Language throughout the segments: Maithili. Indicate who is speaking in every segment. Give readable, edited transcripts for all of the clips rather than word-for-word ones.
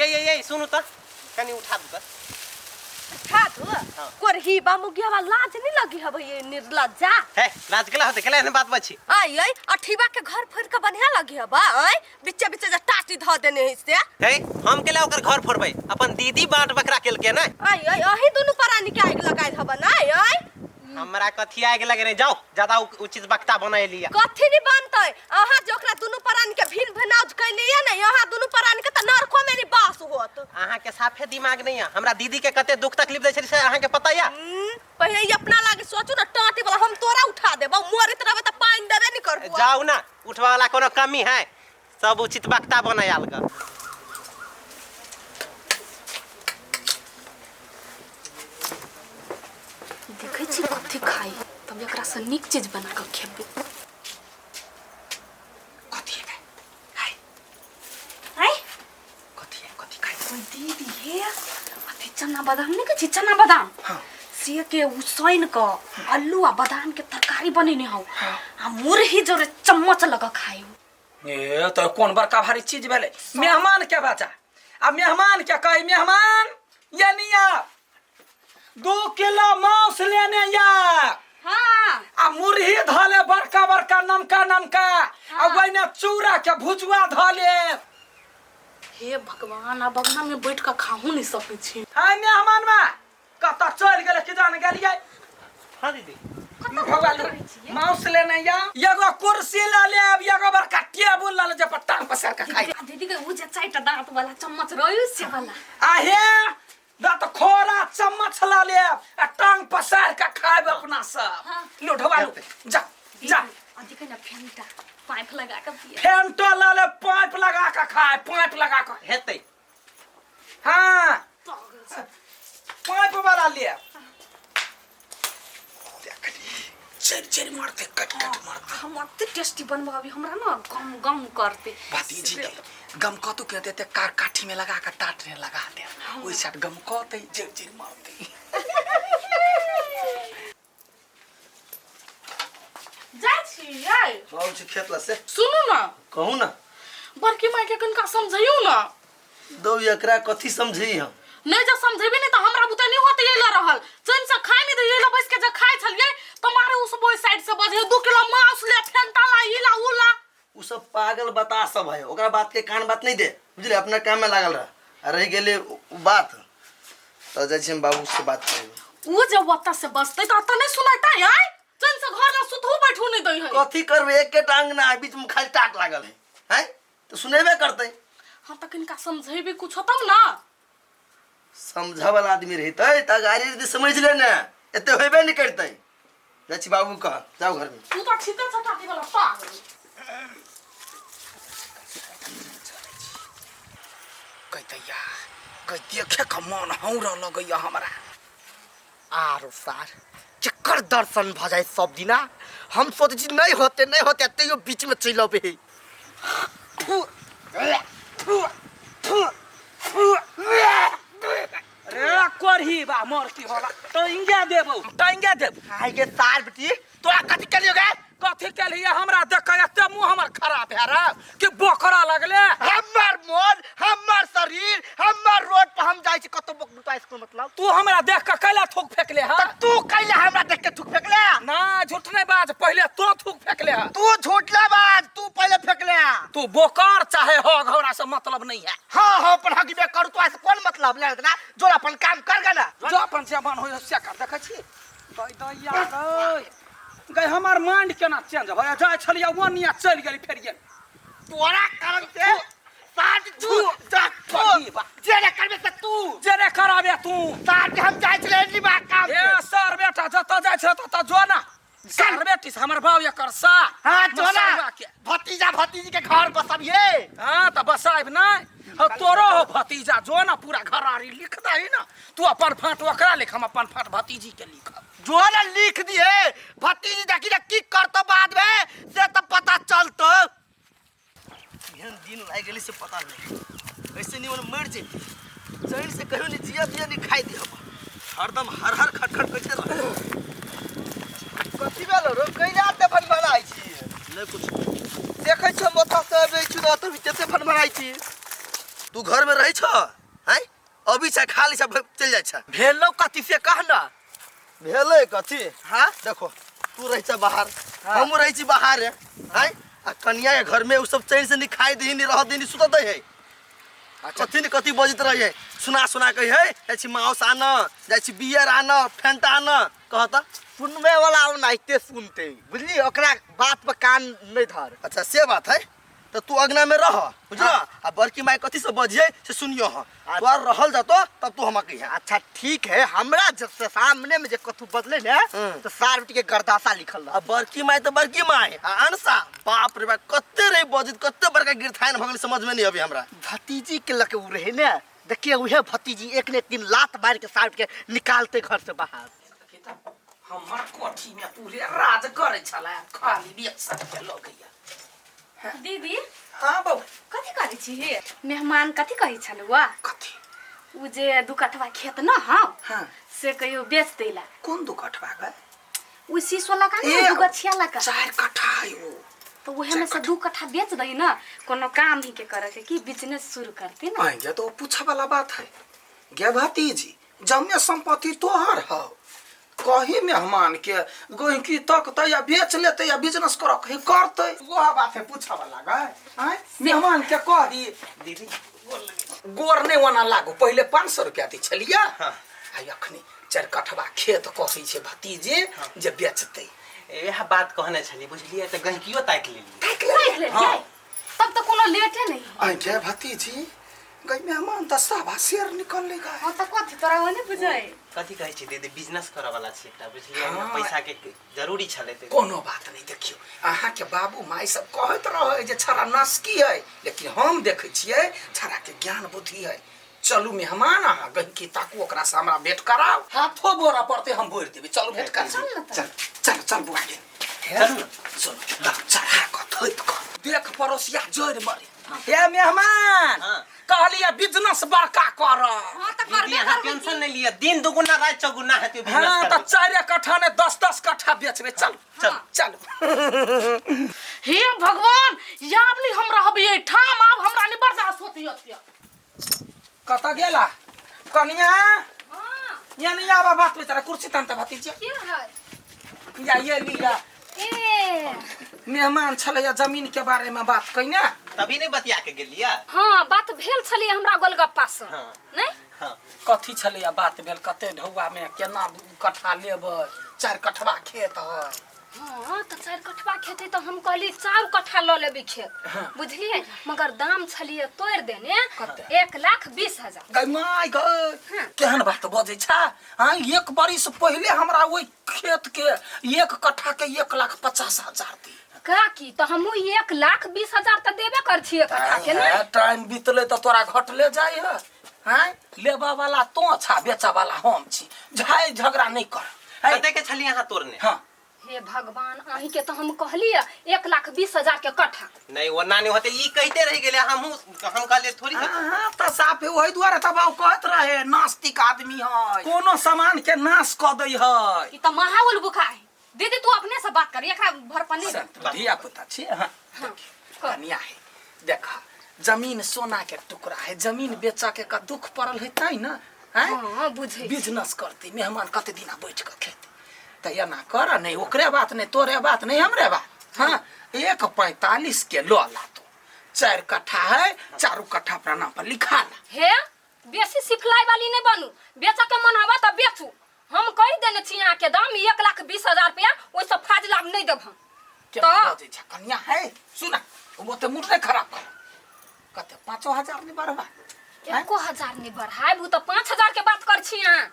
Speaker 1: ये ये ये सुनू त कनी उठा दू त।
Speaker 2: उठा दू? कोरही बा मुगियावा, लाज नहीं लगी हब ये निर्लज्जा?
Speaker 1: हे, लाज केला होते? केला एहन बात बची?
Speaker 2: आई आई अठीबा के घर फोड़ के बढ़िया लगी हब? आई बिच्चे बिच्चे जे टाटी ध देने है से।
Speaker 1: हे, हम केला ओकर घर फोड़बै? अपन दीदी बांट बकरा केलके ने।
Speaker 2: आई आई अही दुनू प्राणी के आगि लगाइल हब ना? आई आई
Speaker 1: हमरा कथी आगि लगे नहीं, जाओ ज्यादा उचित वक्ता बनाए लिया।
Speaker 2: कथी नहीं बनतै? अहाँ जे ओकरा दुनू प्राणी के भिन भिनाउज कैलियै ने, अहाँ दुनू प्राणी के त नरको में नहीं बास होत।
Speaker 1: अहाँ के साफे दिमाग नहीं है। हमरा दीदी के कते दुख तकलीफ दै छै से अहाँ के पता या?
Speaker 2: पहिले ई अपना लागे सोचू ना, टाटी वाला हम तोरा उठा देबौ, मरैत रहबै त पानि देबे नहीं करबौ।
Speaker 1: जाओ ना, उठवा वाला कोनो कमी है? सब उचित वक्ता बनाए आल ग।
Speaker 3: देखै छी कथी खाइ, तब एकरा से नीक चीज बना कऽ खेबै।
Speaker 4: कथी है हाय?
Speaker 3: आय?
Speaker 4: कथी है, कथी खाइ?
Speaker 3: ओइ दीदी, हे अथी चना बादाम नहीं कहै छी, चना बादाम?
Speaker 4: हाँ।
Speaker 3: से के उसैन कऽ आलू आ बादाम के तरकारी बनेने हौ आ मुरही जोरे चम्मच लग खाइ।
Speaker 4: ए तो कोन बड़का भारी चीज भेलै? मेहमान के बचा आ मेहमान के कही, मेहमान ये निया 2 किलो मांस लेने या।
Speaker 3: हाँ।
Speaker 4: आ मुरही धले बड़का बड़का नमका नमका आ ओइने चूड़ा के भुजुआ धले।
Speaker 3: हे भगवान, आ बगना में बैठ के खाहू नहीं सकै छी।
Speaker 4: हाय मेहमान मा कतऽ चलि गेलै कि जान गेलियै?
Speaker 1: हाँ दीदी।
Speaker 4: भगवान मांस लेने या एगो कुर्सी ल लेब, एगो बड़का टेबुल ल ले जे पर टांग पसार के खाइ।
Speaker 3: आ दीदी के उ जे चारिटा दांत वाला चम्मच रहै से वाला।
Speaker 4: आ हे दत खोरा चम्मच ल लेब आ टांग पसार के खायब अपना सब।
Speaker 3: हाँ।
Speaker 4: लो ढोबा लो, जा जा।
Speaker 3: आ देखै ना फेंटा पाइप लगा के पिए।
Speaker 4: फेंटो ल ले, पाइप लगा के खाय, पाइप लगा के
Speaker 1: हेतै।
Speaker 4: हाँ, पाइप वाला ले। चेर चेर मारते, कट कट मारते।
Speaker 3: हम अते टेस्टी बनबो अभी, हमरा ना गम गम करते।
Speaker 4: भतीजी के गम कतौ के देते, कार काठी में लगा के टाट ने लगा दे, ओइ साइड गम कतै, चेर चेर मारते।
Speaker 3: जाइ छी यै?
Speaker 5: आउ छी खेत ला से।
Speaker 3: सुनू ना।
Speaker 5: कहू ना।
Speaker 3: बड़की माय के कनिका समझैयौ ना।
Speaker 5: दौ एकरा कथी समझी हम?
Speaker 3: नहीं जब समझेबे नहीं तो हमरा बुते नहीं होते ये रहल। चैन से खाय नहीं दे, ये बैस के जे खाय छलिए तो मारे उस बोय साइड से बजे 2 किलो मांस ले, फेंटा ला, ई ला, ऊ ला।
Speaker 5: उ सब पागल बता सब है, ओकरा बात के कान बात नहीं दे, बुझले? अपना काम में लागल रह। आ रह गेले उ बात तो जाइ छी हम बाबू से बात करबै।
Speaker 3: उ जब ओतऽ से बसतै तऽ एतऽ नहीं सुनैतै। आय चैन से घर में सुतहु बैठू नहीं दै है।
Speaker 5: कथी करबै, एके टांग ना बीच में खाली टाट लागल है, हैं तो सुनेबे करतै।
Speaker 3: हाँ तऽ कनिका समझेबे कुछ तब ना।
Speaker 5: समझा वाला आदमी रहितै तऽ गाड़ी यदि समझ ले ने एते होबे नहीं करतै। जाइ छी बाबू कह, जाओ घर में।
Speaker 3: तू तऽ छिते छटाती वाला पागल।
Speaker 4: कहतैया कह देखे के मन हौर लगैया हमरा।
Speaker 6: आरो सार चक्कर दर्शन भ जाए सब दिना। हम सोचै छी नहीं होते नहीं होते, तैयो बीच में चलि अबै।
Speaker 4: रे कोरही बा मोर की होला, टंगा देबौ, टंगा देब।
Speaker 6: आइ गे सार बेटी, तोरा कथी केलियो गे?
Speaker 4: कथी केलिए? हमरा देख के एते मुंह हमर खराब है रे कि बोकरा लगले।
Speaker 6: हमर मन, हमर शरीर, हमर रोड पर हम जाइ छी कतौ बकबुता इसको मतलब।
Speaker 4: तू हमरा देख के कैला थूक फेकले है?
Speaker 6: त तू कैला हमरा देख के थूक फेकले?
Speaker 4: ना झूठ नहीं बाज, पहले तू थूक फेकले है।
Speaker 6: तू झूठ ना बाज, तू पहले फेकले है।
Speaker 4: तू बोकर चाहे हो, घोड़ा से मतलब नहीं है।
Speaker 6: हाँ हाँ अपन हकबे करू, तो ऐसे कौन मतलब ले ना, जो अपन काम कर गे ना,
Speaker 4: जो अपन से मन हो से कर। देखै छी गई दैया गई गई हमर माइंड केना चेंज भऽ जाइ छलियै ओनिया चलि गेली फेर गेल।
Speaker 6: तोरा कारण से साथ तू जा तू जे रे करबे से तू
Speaker 4: जे रे कराबे तू
Speaker 6: साथ हम जाइ छले नी बा काम।
Speaker 4: ए सर बेटा जतऽ जाइ छ ततऽ जो ना सर बेटी से हमर बाप एकर सा।
Speaker 6: हां जो ना
Speaker 4: मसरुआ के।
Speaker 6: भतीजा भतीजी के घर बसबिए।
Speaker 4: हां त बसाइब नै, हो तोरो हो भतीजा जो ना पूरा घर आरी लिख दही ना, तू अपन फाट ओकरा लिख, हम अपन फाट भतीजी के लिखब।
Speaker 6: जो ना लिख दिए भतीजी देखी ना की करतो बाद में से त पता चलतो।
Speaker 5: एहन दिन लागि गेलै से पता नहीं, ऐसे नहीं मन मर जेती चैन से, कहियो नहीं जिया दिया नहीं खाई दिया, हरदम हर हर खट खट करते रह।
Speaker 6: कथी भेलो रो, कैला ते फनफनाइ छी?
Speaker 5: नहीं कुछ।
Speaker 6: देखै छी हम ओतऽ से अबै छी ना तभी कते फनफनाइ छी।
Speaker 5: तू घर में रही छ हैं अभी छ खाली छ चल जाइ छ।
Speaker 6: भेलो कथी से कह ना।
Speaker 5: भेलै कथी?
Speaker 6: हाँ
Speaker 5: देखो तू रही छ बाहर, हम रही छी बाहर हैं, आ कनिया के घर में उ सब चैन से नहीं खाई दही नहीं रह दही नहीं सुत दही है।
Speaker 6: अच्छा।
Speaker 5: कथी न कथी बजैत रही है, सुना सुना के है जाइ छी माउस आन, जाइ छी बियर आन, फेंटा आन, कहता।
Speaker 6: सुनबे वाला ओनाहिते सुनते बुझली, ओकरा बात पर कान नहीं धर।
Speaker 5: अच्छा से बात है, तो तू अगना में रह बुझल, आ बड़की माय कथी से बजिए से सुनियो हँ, तोहर रहल जतो तब तू हमरा कहिया।
Speaker 6: अच्छा ठीक है, हमरा जब से सामने में जे कथू बदले ने तो सार बेटी के गर्दासा लिखल
Speaker 5: आ बड़की माय तो बड़की माय आ अनसा बाप रे बाप कते रे बजित, कते बड़का गिरथाइन भगल समझ में नहीं अभी हमरा।
Speaker 6: भतीजी के लके उ रहे ने, देखिए उहे भतीजी एक ने एक दिन लात मार के सार के निकालते घर से बाहर।
Speaker 4: हमर कोठी में पूरे राज करे छला, खाली बेसन के लगैया।
Speaker 2: दीदी।
Speaker 4: हाँ बाबू।
Speaker 2: कथी करै छी हे? मेहमान कथी कहै छलुआ?
Speaker 4: कथी?
Speaker 2: उ जे दू कठवा खेत न हौ,
Speaker 4: हाँ।
Speaker 2: से कहियो बेच देला।
Speaker 4: कोन दू कठवा गे?
Speaker 2: उ शीशो लगा ने, दू गछिया लगा।
Speaker 4: 4 कट्ठा है वो।
Speaker 2: तो उहे में से 2 कट्ठा बेच दही न, कोनो काम ही के करे के की बिजनेस शुरू करती न।
Speaker 4: आएंगे तो पूछा वाला बात है गे भतीजी, जमे संपत्ति तोहर हौ, कही मेहमान के गहिकी तकते या बेच लेते या बिजनेस कर कही करते, वह बात है पूछा वाला गे। आय मेहमान के कही
Speaker 1: दीदी
Speaker 4: गोर नहीं ओना लागू, पहले 500 रुपया दी छलिया।
Speaker 1: हाँ।
Speaker 4: आ अखनी 4 कठवा खेत कहै छै भतीजे जे बेचते।
Speaker 1: इएह बात कहने छली बुझलियै, तऽ गहिकियो ताकि लेलियै।
Speaker 4: ताकि
Speaker 2: ताकि लेलियै?
Speaker 4: हाँ।
Speaker 2: तब तऽ कोनो लेटे नहीं।
Speaker 4: आय गे भतीजी गई मेहमान तऽ साबा शेर निकलले गए।
Speaker 2: हाँ तऽ कथी तोरा ओने बुझाइ?
Speaker 1: कथी कहै छी दीदी, बिजनेस करऽ वाला छी एकटा बुझलियै,
Speaker 4: हाँ।
Speaker 1: पैसा के जरूरी छलै तऽ।
Speaker 4: कोनो बात नहीं, देखियो अहाँ के बाबू माय सब कहैत रहे जे छड़ा नस्की है, लेकिन हम देखै छियै छड़ा के ज्ञान बुद्धि है। चलू मेहमान अहाँ गहिकी ताकू, ओकरा से हमरा भेंट कराउ, हाथो बोरा पड़ते हम बोरि देबै, चलू भेंट करा।
Speaker 2: चल न तऽ।
Speaker 4: चल चल चल बुआ गे,
Speaker 1: चलू न।
Speaker 4: सुन चढ़ा कऽ थोपि कऽ देख पड़ोसिया जड़ि मरे। हे मेहमान।
Speaker 1: हाँ।
Speaker 4: कहलियै बिजनेस बड़का कर।
Speaker 2: हाँ तऽ करबे
Speaker 1: दीदी अहाँ
Speaker 2: करबै।
Speaker 1: टेंशन नहीं लिअ, दिन दुगुना राति चौगुना हेतै बिजनेस।
Speaker 4: हाँ तऽ 4 कट्ठा ने 10-10 कट्ठा बेचबै। चल
Speaker 1: चल
Speaker 4: चल।
Speaker 3: हे भगवान, याब नहीं हम रहबै एहिठाम, आब हमरा नहीं बर्दाश्त होती होती।
Speaker 4: कतऽ गेला कनिया?
Speaker 2: हाँ।
Speaker 4: या नहीं आबा बात बेचारा कुर्सी तानता भतीजी।
Speaker 2: के है?
Speaker 4: या ये लिया।
Speaker 2: ए
Speaker 4: मेहमान छलैया जमीन के बारे में बात कइने
Speaker 1: तभी नहीं बतिया के गेलिया।
Speaker 2: हाँ बात भेल छलै हमरा गोलगप्पा से।
Speaker 1: हाँ।
Speaker 2: नहीं?
Speaker 1: हाँ।
Speaker 4: कथी छलैया बात भेल, कते ढौआ में केना कट्ठा लेबै, 4 कट्ठवा खेत है।
Speaker 2: हाँ तो 4 कट्ठवा खेत है तो हम कहली 4 कट्ठा ल लेबै खेत।
Speaker 4: हाँ।
Speaker 2: बुझलियै, मगर दाम छलियै तोड़ि देने
Speaker 4: कते?
Speaker 2: 1,20,000।
Speaker 4: गै my गै, केहन बात बजै छ? हाँ 1 बरिस पहिले हमरा ओहि खेत के 1 कट्ठा के 1,50,000 दी।
Speaker 2: काकी तो हमहूँ 1,20,000 तऽ देबे कर छियै कट्ठा के ने।
Speaker 4: टाइम बीतले तऽ तोरा घटले जाइ है। हाँ लेबा वाला तो छा, बेचा वाला हम छी, झाइ झगड़ा नहीं कर।
Speaker 1: कते के छलियै अहाँ तोड़ने?
Speaker 4: हाँ।
Speaker 2: हे भगवान, अहीं के तो हम कहलियै 1,20,000 के कट्ठा।
Speaker 1: नहीं ओना नहीं होते, ई कहते रहि गेलै, हमहूँ हम कहलियै थोड़ी।
Speaker 4: हाँ तऽ साफे ओहि दुआरे तऽ बाबू कहैत रहे नास्तिक आदमी है, कोनो सामान के नाश कऽ दै है।
Speaker 2: ई तऽ महाउल बुखा है। दीदी तू अपने से बात कर, एकरा भरपन नहीं दे।
Speaker 4: धिया पुता छी। हाँ कनिया है, देखा जमीन सोना के टुकड़ा है, जमीन बेचा के का दुख पड़ल है तै न।
Speaker 2: हाँ बुझै।
Speaker 4: बिजनेस करते मेहमान कते दिना बैठ के खेते, तऽ एना कर नहीं ओकरे बात नहीं तोरे बात नहीं हमरे बात। हाँ 1.45 के लो ला तू, 4 कट्ठा है, 4 कट्ठा अपना नाम पर लिखा ला।
Speaker 2: हे बेसी सिखलाई वाली नहीं बनू, बेचा के मन हवा तऽ बेचू। हम कहि देने छी अहाँ के दाम 1,20,000 रुपया, ओहिसँ फाजिल आब नहीं देब हम।
Speaker 4: केना बजै छ कनिया है, सुना ओते मूड नहीं खराब कर, कते 5,000 नहीं बढ़बा?
Speaker 2: 1,000 नहीं बढ़ायब, उ तऽ 5,000 के बात कर छी अहाँ।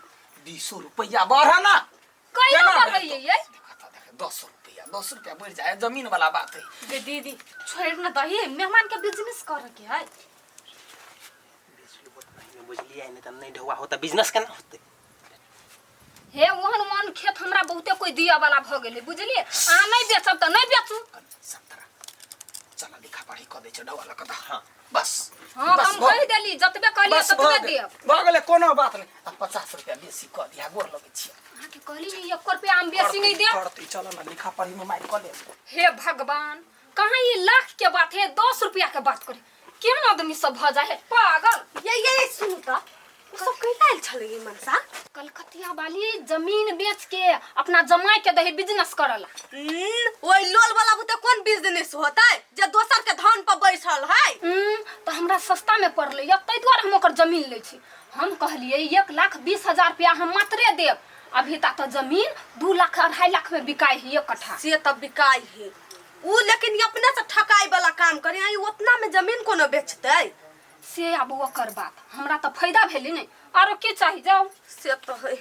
Speaker 4: 20 रुपया बढ़ा ना।
Speaker 2: कैना बढ़ैयै यै?
Speaker 4: 10 रुपया 10 रुपया बढ़ जाए, जमीन वाला बात है।
Speaker 2: गे दीदी छोड़ न दही, मेहमान के बिजनेस करे के है।
Speaker 1: बुझलियै नहीं तऽ नहीं ढौआ होता बिजनेस केना होतै?
Speaker 2: हे ओहन ओहन खेत हमरा बहुते कोई दिया वाला भ गेलै बुझलियै, अहाँ नहीं बेचब तऽ नहीं बेचू।
Speaker 4: 17 चल लिखा पढ़ी कऽ दै छै ढौआ लऽ कऽ। हाँ बस।
Speaker 2: हाँ
Speaker 4: बस
Speaker 2: हम कहि देली, जतबे कहलियै ततबे देब।
Speaker 4: भऽ गेलै, कोनो बात नहीं। आ 50 रुपया बेसी कऽ दिया, गोर लगै छियै।
Speaker 2: अहाँके कहली ने 1 रुपया हम बेसी नहीं देब।
Speaker 4: करतै चल ना लिखा पढ़ी में मारि कऽ लेब।
Speaker 2: हे भगवान, कहाँ ये लाख के बात है, 10 रुपया के बात करे। केहन आदमी सब भऽ जाइ है पागल।
Speaker 7: ये सुनू तऽ, ओ सब कैला आयल छलै ये मनसा?
Speaker 2: कलकतिया वाली जमीन बेच के अपना जमाई के दही बिजनेस करला।
Speaker 7: ओहि लोल वाला बुते कोन बिजनेस होतै जे दोसर के धान पर बैठल है?
Speaker 2: तऽ हमरा सस्ता में पड़लै या, ताहि दुआरे हम ओकर जमीन लै छी। हम कहलियै 1,20,000 रुपया हम मात्रे देब। अभी तक तऽ जमीन 2 लाख 2.5 लाख में बिकाइ है एक कट्ठा।
Speaker 7: से तऽ बिकाइ है उ, लेकिन अपने से ठकाई वाला काम करे, ई उतना में जमीन कोनो बेचतै?
Speaker 2: से आब ओकर बात, हमरा तऽ फायदा भेलै ने, आरो की चाही? जाउ।
Speaker 7: से तऽ है।